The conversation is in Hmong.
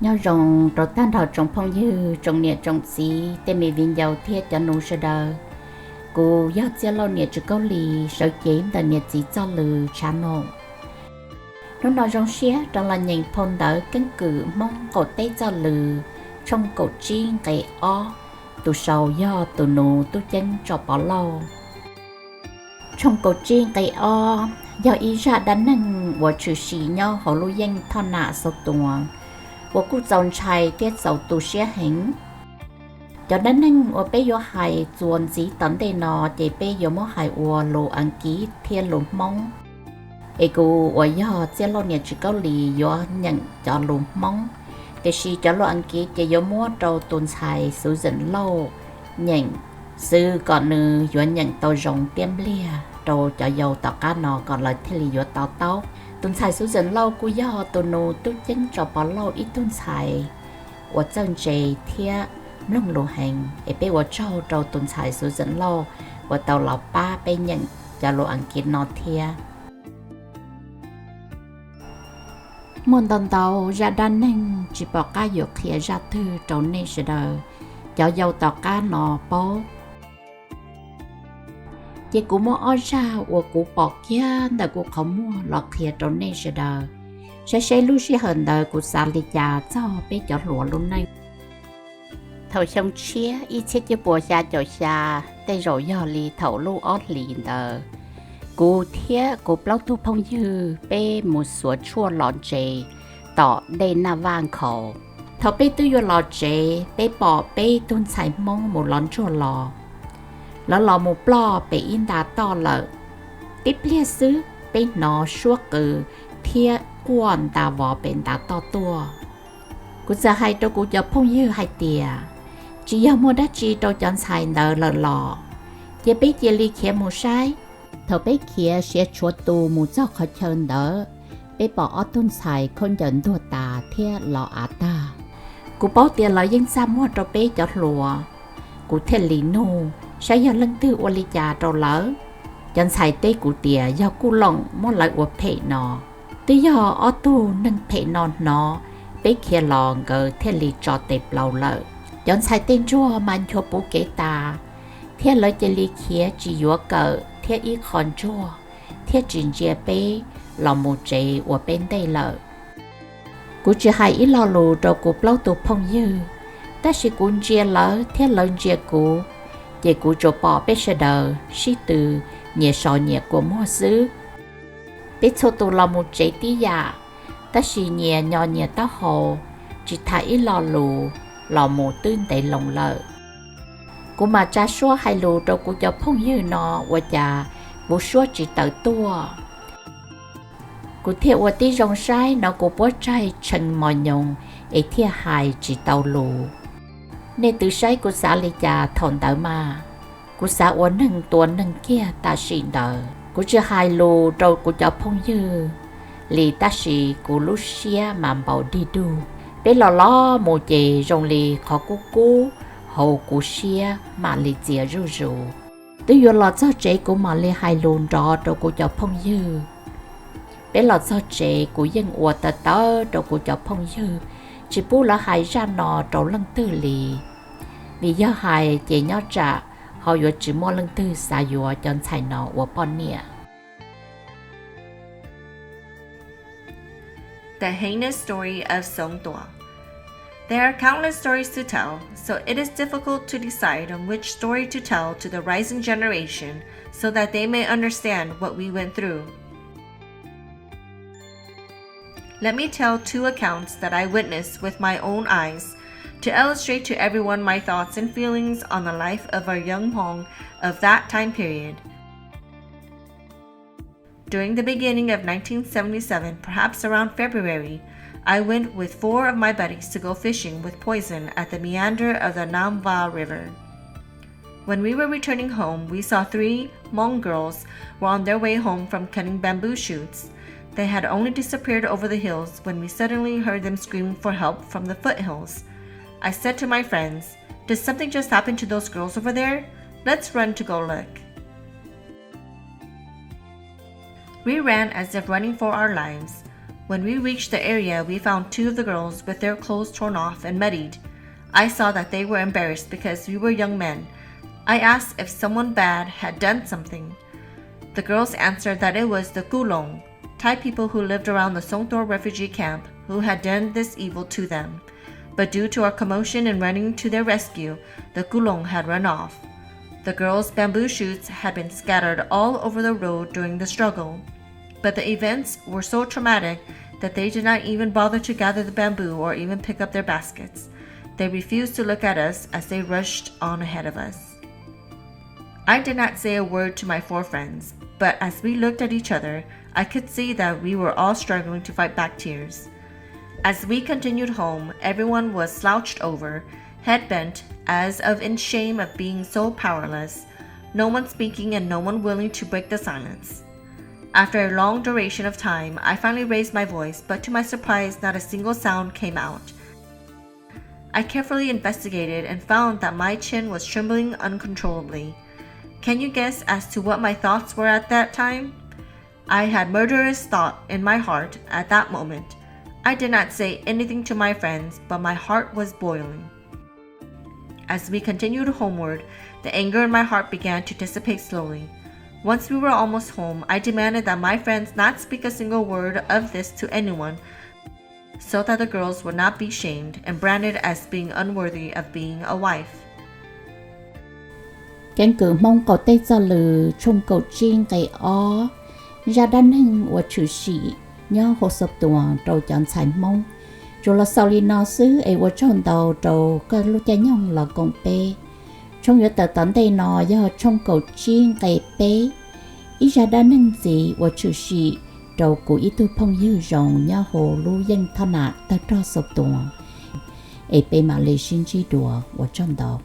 Nyob zoo rau tag nrho tsoom phooj ywg, tsoom niam tsoom txiv, tej me viv ncaus thiab cov nus sawv daws. Kuv yog Txiaj Lauj niam Tswv Kaub Lis, sawv cev ntawm Niam Txiv Txoj Lw channel. Hnub no zoo siab rov los nyeem phau ntawv keeb kwm Hmoob qaum teb Txoj Lw, tshooj kaum tsib nqe ob, tus sau yog tus nus tub ceeb Tso Pov Lauj. Tshooj kaum tsib nqe ob yog ib zaj dab neeg uas tshwm sim nyob hauv lub yeej Thoj Nam Xauv Tuas, uas kuj txaus ntshai thiab txaus tu siab heev. Cov dab neeg uas peb yuav hais txuas ntxiv tom ntej no ces peb yuav muab hais ua lus Askiv thiab lus Hmoob. Es kuv uas yog Txiaj Lauj niam Tswv Kaub Lis yuav nyeem cov lus Hmoob, tiam sis cov lus Askiv ces yuav muab rau tus ntxhais Susan Lauj nyeem, xwv kom nws yuav nyeem tau zoo tiab npliag rau cov yau tom qab no kom lawv thiaj li yuav to taub. Tus ntxhais Susan Lauj kuj yog tus nus tub ceeb Tso Pov Lauj ib tug ntxhais uas txawj ntse thiab mloog lus heev, es peb ua tsaug rau tus ntxhais Susan Lauj uas tau los pab peb nyeem cov lus Askiv no thiab. Muaj ntau ntau zaj dab neeg tsis pom qab yuav qhia zaj twg rau nej sawv daws cov yau tom qab no paub. Ces kuv muab ob zaj uas kuv pom kiag ntawm kuv qhov muag los qhia rau nej sawv daws, saib seb lub sij hawm ntawd kuv xav li cas txog peb cov hluas lub neej. Thaum xyoo tshiab ib txhiab cuaj puas xya caum xya, tej zaum yog li thaum lub ob hlis ntawd, kuv thiab kuv plaub tug phooj ywg peb mus xuav tshuaj los tsev tom dej Naj Vaj Nkhaus. Thaum peb twb yuav los tsev, peb pom peb tug ntxhais Hmoob mus lov ntsuag los. Lawv los mus ploj pem ib nta toj lawm. Tib pliag xwb peb hnov suab qw thiab quaj nta vov pem nta toj tuaj. Kuv txawm hais rau kuv cov phooj ywg hais tias, tsis yog muaj dab tsi rau cov ntxhais ntawd lawm los, cia peb cia li khiav mus saib. Thaum peb khiav siav tshuav tu mus txog qhov chaw ntawd, peb pom ob tug ntxhais khaub ncaws ntuag tas thiab los av tag. Kuv paub tias lawv yeej txaj muag rau peb cov hluas, kuv thiaj li nug saib yog leej twg ua li cas rau lawv. Cov ntxhais teb kuv tias yog Kuj Loom muab lawv ua phem no. Twb yog ob tug neeg phem no hnov peb khiav los nkawd thiaj li tso tes plaws lawm. Cov ntxhais tej ntsuag mas nchuav puv kev tas, thiab lawv cia li khiav tsis yuav kawm thiab ib qho ntsuag, thiab tsis ntsia peb los mus tsev ua peb ntej lawm. Kuv tsis hais ib lo lus rau kuv plaub tus phooj ywg, tab sis kuv ntsia lawv thiab lawv ntsia kuv, ces kuv tsuas pom peb sawv daws sib tw nyias so nyias kua muag xwb. Peb txhua tus los mus tsev tib yam, tab sis nyias nyo nyias taub hau, tsis tham ib lo lus los mus twb ntev loo lawm. Kuv mam tsa suab hais lus rau kuv cov phooj ywg no ua cas kuv suab tsis tawm tuaj. Kuv thiaj ua tib zoo saib no kuv puab tsaig tshee mos nyoos es thiaj hais tsis tau lus. Nej twv saib kuv xav li cas thaum ntawd mas. Kuv xav ua neeg tua neeg kiag tam sim ntawd. Kuv tsis hais lus rau kuv cov phooj ywg li tab sis kuv lub siab mas npaum dig dug. Peb los los mus ces zoo li qhov kub kub hauv kuv siab mam li txias zuj zus. Twb yuav los txog tsev kuv mam li hais lus nrov rau kuv cov phooj ywg. Peb los txog tsev kuv yeej ua taw tawv rau kuv cov phooj ywg, tsis pub lawv hais zaj no rau leej twg li. Vim yog hais ces nyob tsam ho yuav tsis muaj leej twg xav yuav cov ntxhais no ua poj niam. The Heinous Story of Xauv Tuas. There are countless stories to tell, so it is difficult to decide on which story to tell to the rising generation so that they may understand what we went through. Let me tell two accounts that I witnessed with my own eyes to illustrate to everyone my thoughts and feelings on the life of our young Hmong of that time period. During the beginning of nineteen seventy-seven, perhaps around February, I went with four of my buddies to go fishing with poison at the meander of the Nam Va River. When we were returning home, we saw three Hmong girls were on their way home from cutting bamboo shoots. They had only disappeared over the hills when we suddenly heard them screaming for help from the foothills. I said to my friends, "Did something just happen to those girls over there? Let's run to go look." We ran as if running for our lives. When we reached the area, we found two of the girls with their clothes torn off and muddied. I saw that they were embarrassed because we were young men. I asked if someone bad had done something. The girls answered that it was the Kulong, Thai people who lived around the Songtor refugee camp, who had done this evil to them. But due to our commotion and running to their rescue, the Kulong had run off. The girls' bamboo shoots had been scattered all over the road during the struggle. But the events were so traumatic that they did not even bother to gather the bamboo or even pick up their baskets. They refused to look at us as they rushed on ahead of us. I did not say a word to my four friends, but as we looked at each other, I could see that we were all struggling to fight back tears. As we continued home, everyone was slouched over, head bent, as of in shame of being so powerless, no one speaking and no one willing to break the silence. After a long duration of time, I finally raised my voice, but to my surprise, not a single sound came out. I carefully investigated and found that my chin was trembling uncontrollably. Can you guess as to what my thoughts were at that time? I had murderous thought in my heart at that moment. I did not say anything to my friends, but my heart was boiling. As we continued homeward, the anger in my heart began to dissipate slowly. Once we were almost home, I demanded that my friends not speak a single word of this to anyone, so that the girls would not be shamed and branded as being unworthy of being a wife. Keeb kwm Hmoob Qaum Teb Txoj Lw tshooj kaum tsib nqe ob, zaj dab neeg uas tshwm sim nyob hauv Xaus Tuam rau cov ntxhais Hmoob. Tsuas los xaus li no xwb es ua tsaug ntau rau koj lub caij nyoog los koom peb. Tshooj yuav tawm tom ntej no yog tshooj kaum tsib nqe peb, ib zaj dab neeg ntxiv uas tshwm sim rau kuv ib tug phooj ywg zoo nyob hauv lub yeej thoj nam tawg rog Xaus Tuam. Es peb mam li sib ntsib dua, ua tsaug ntau.